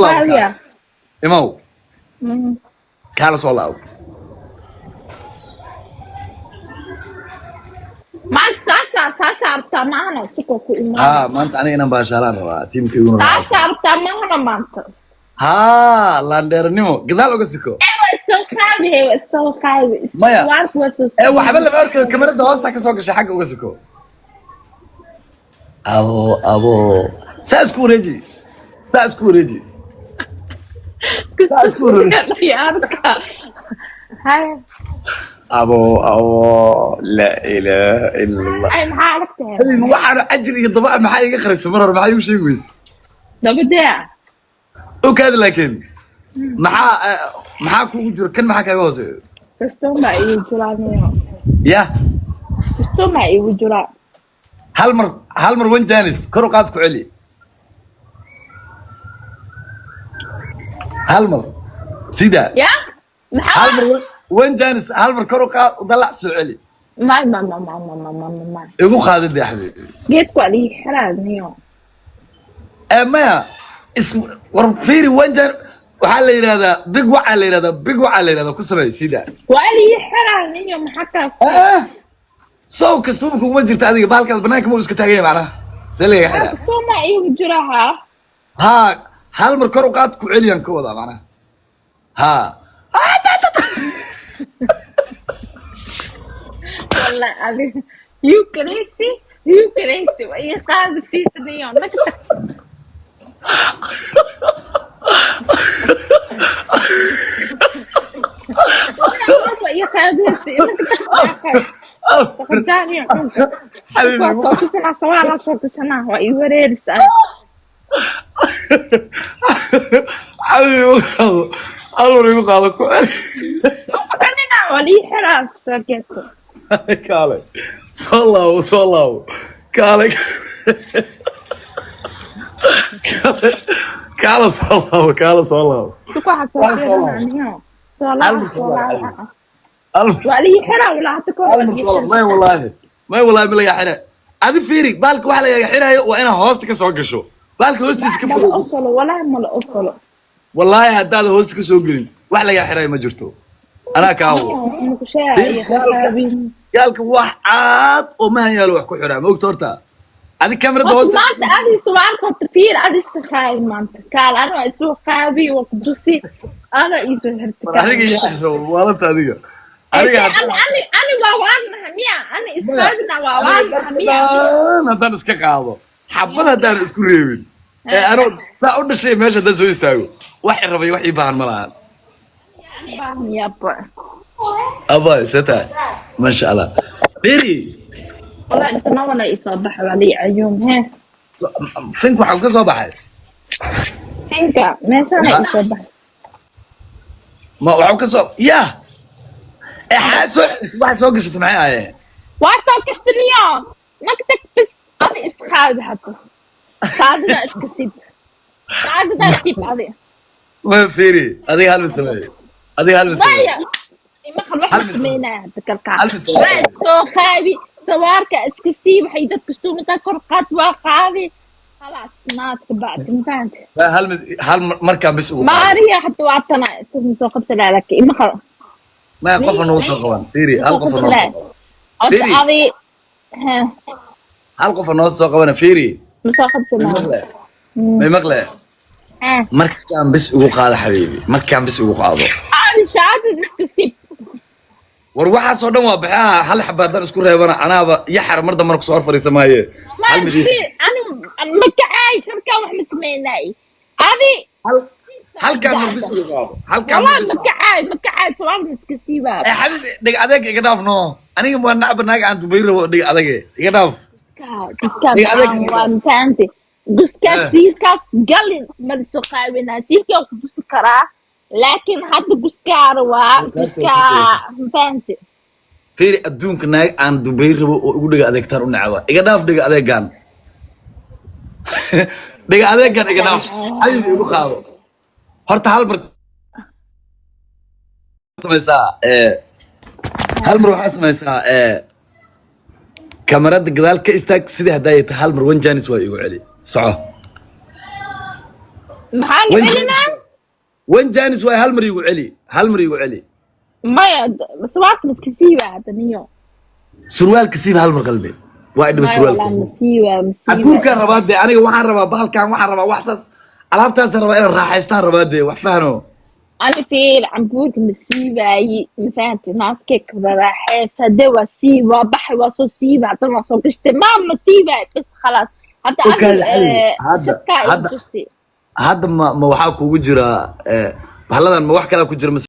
Laabo. Imow. Kaala soo laabo. Maanta saasaa saasaa rabtaa maahana suko ku imaan. Haa, maanta aniga inaan baashaalaan rabaa, tiimkayguna raaca. Saasaa rabtaa maahana maanta. Haa, laandheeranimo gadaal uga siko. Ee, waa isoo qaabi, waa isoo qaabi. Maya. Waarku waa soo. Ee, waxba lama arkayo, kamarada hoosta ka soo gashay, xagga uga siko. Abo abo, saa isku wareeji, saa isku wareeji, saa isku wareeji. Yaarka. Hay. Abo abo, laa ilaaha ila Allah. Ay, maxaa aragtay? Habeen waxaanu cajir iyo daba maxaa iga qarisa mar hore, maxaa igu sheegi weyse? Dabadee. Okaadi, laakiin maxaa maxaa kugu jiro kan, maxaa kaaga hooseeyo? Kastoon baa iigu jiraa miyo. Ya? Kastoon baa iigu jiraa. Hal mar, hal mar, one janis, kor u qaad, ku celi hal mar sida. Ya? Hal Maxaa? mar, one janis, hal mar kor u qaad, dalac, soo celi. Ma ma ma ma ma ma ma ma ma. Igu qaada dee, xabiibi. Geedku waa lii xiraa miyo. Ee, maya, is war fiiri, one jan waxaa la yidhahdaa big, waxaa la yidhahdaa big, waxaa la yidhahdaa ku samey sida. Waa lii xiraa miyo, maxaa kaas? Eh, sow kastuuma kuguma jirta adiga, bahalkaas banaanka ma uu iska taagan yahay, macnaha see lagaga xiraa? Kastoon baa iigu jiraa haa. Haa, hal mar kor u qaad, ku celiyaan ka wadaa macnaha, haa. Wallah adiga. You crazy? You crazy? Waa ii qaadi siisa miyo. Naga tag. Waa ii qaadaysa. Naga tag. Saqajaaniyo cunka. Xabiibi. Waa soo tusanaa, sawaalaa soo tusanaa. Waa ii wareerisaa. Xabiibi, igu qaado hal mar, igu qaado, ku celi. Kanina waa lii xiraa soo geedka. Kaale soo laabo, soo laabo, kaale kaale kaale soo laabo, kaale soo laabo. Suko waxaa soo Kaale soo laabo. fiirinaa miyo. Soo Hal laabo, mar soo soo laabo. laabo. Hal mar. Waa lii xiraa walaa hada kahor Hal waa mar lii soo laabo. xiraa. May wallaahi, may wallaahi, ma laga xira. Adi fiiri, baalka waxa lagaga xiraayo waa inaad hoosta ka soo gasho, baalka hoostiisa ka Mala fogow. ogolo, walaahi mala ogolo. Wallaahi haddaad hoosta ka soo gelin, wax lagaa xiraayo ma jirto, anaa kaa hubo. Muqshaa iyo qaabin. Gaalka wax caad oo mahan yaalo wax ku xiraa, ma ogta horta adi kamerada Horta hoosta. Maanta adi su'aalka horta fiir, adi isqaabi maanta. Kaal ana waa isoo qaabi, waa ku tusi. Ana isoo xirta War kaal. Aniga yaa waalanta adiga aniga Ani ani ani waa waanaha miya? Ani isqaabina waa waanaha miya? Dhan haddaan iska qaado, xabad haddaan isku reebin, ee anoo saa u dhashay meesha haddaan soo istaago, wax i rabay wax ii baahan ma lahan. Baahan yaba. Abay seta, maasha Allah, beri. Walaa isna wana isoo baxa waa lii cayuum he. Fink waxaa ka soo baxay. Finka meeshana isoo baxa. Ma waxuu ka soo ya ee xaa soo waxa soo gashatay, maxay ahaayeen? Waa soo kashtaniyo. Nagtag bis adi isqaabi hada. Saadida iska sib. Saadida sib adi. Ma fiiri, adiga hal mid sameeye, adiga hal mid sameeye. Maya. Maqal Hal wax mid sameynaya hadda kalkaa. Hal mid sameey. Waa soo qaabi sawaarka iska sii, waxay dadka stuumataa kor qaad, waa qaabi. Khalaas maadka bacdi ma fahanti. Hal mid, hal markaan bis ugu qaado. Maariya hadda waa tana isugu soo qabsanaa laakiin maqal. Maya, qofa noogu soo qaban, fiiri, hal qofa noo soo qaban. Horta Fiiri. adi ha. Hal qofa noo soo qabana, fiiri. Ma soo May qabsanaa. maqle, may maqle? Ah. Markaan bis ugu qaado, xabiibi, markaan bis ugu qaado. Adi shaadid iska sib. War waxaasoo dhan waa baxaa, hal xaba haddaan isku reebana anaaba yaxar mar dambana kusoo hor fadhiisa maaye. Hal mid Ani ma kacay karkaa, wax ma sameynay. Adi hal halkaan mar bis ugu qaado, halkaan mar والله bis. Ma kacay, ma kacay, sawaarka iska siibaa. Ee xabiibi, dhig adeeg iga dhaaf no, aniga waa nacba naag aan dubay rabo, dhig adage iga dhaaf. Guskaas Dhiga adeeg. Waa fahanti guskaas. Eh. Siilkaas galin ma liso qaawinaa, siilkaa ku tusi karaa, laakiin hadda guskaara waa guskaa, ma fahanti? Fiiri, adduunka naag aan dubay rabo oo igu dhiga adeegtaan u necba, iga dhaaf dhiga adeegaan, dhiga adeegan iga dhaaf, xabiibi, igu qaado horta hal mar. Samaysaa ee hal mar waxaa samaysaa ee kamarada gadaal ka istaag, sidii haddaa tahay hal mar, one janis waa igu celi, soco. Maxaa la One celinaa? One chance waay. Hal mar igu celi, hal mar igu celi. Maya, surwaalka miska siiba hadda, niyo. Surwaalka siiba hal mar, qalbi waa idhiba. Maya. Surwaalka Walaa siiba. Masiiba, masiiba. Cambuurkaan rabaa dee aniga. Waxaan rabaa bahalkan, waxaan rabaa wax saas, alaabtaasaan rabaa inaan raaxaystaan rabaa dee, wax fahno. Ani fiir, cambuurka ma siibaayi, ma fahanti? Naaskee ka raaxeys hadee waa sii, waa baxay, waa soo siiba, haddana waa soo gashtay. Ma siibaay, bas, khalaas hadda. Okay, adi xabibi, shadkaa igu hadda tusti. Hadda ma waxaa kugu jira bahalladan, ma wax kalaa ku jira mase?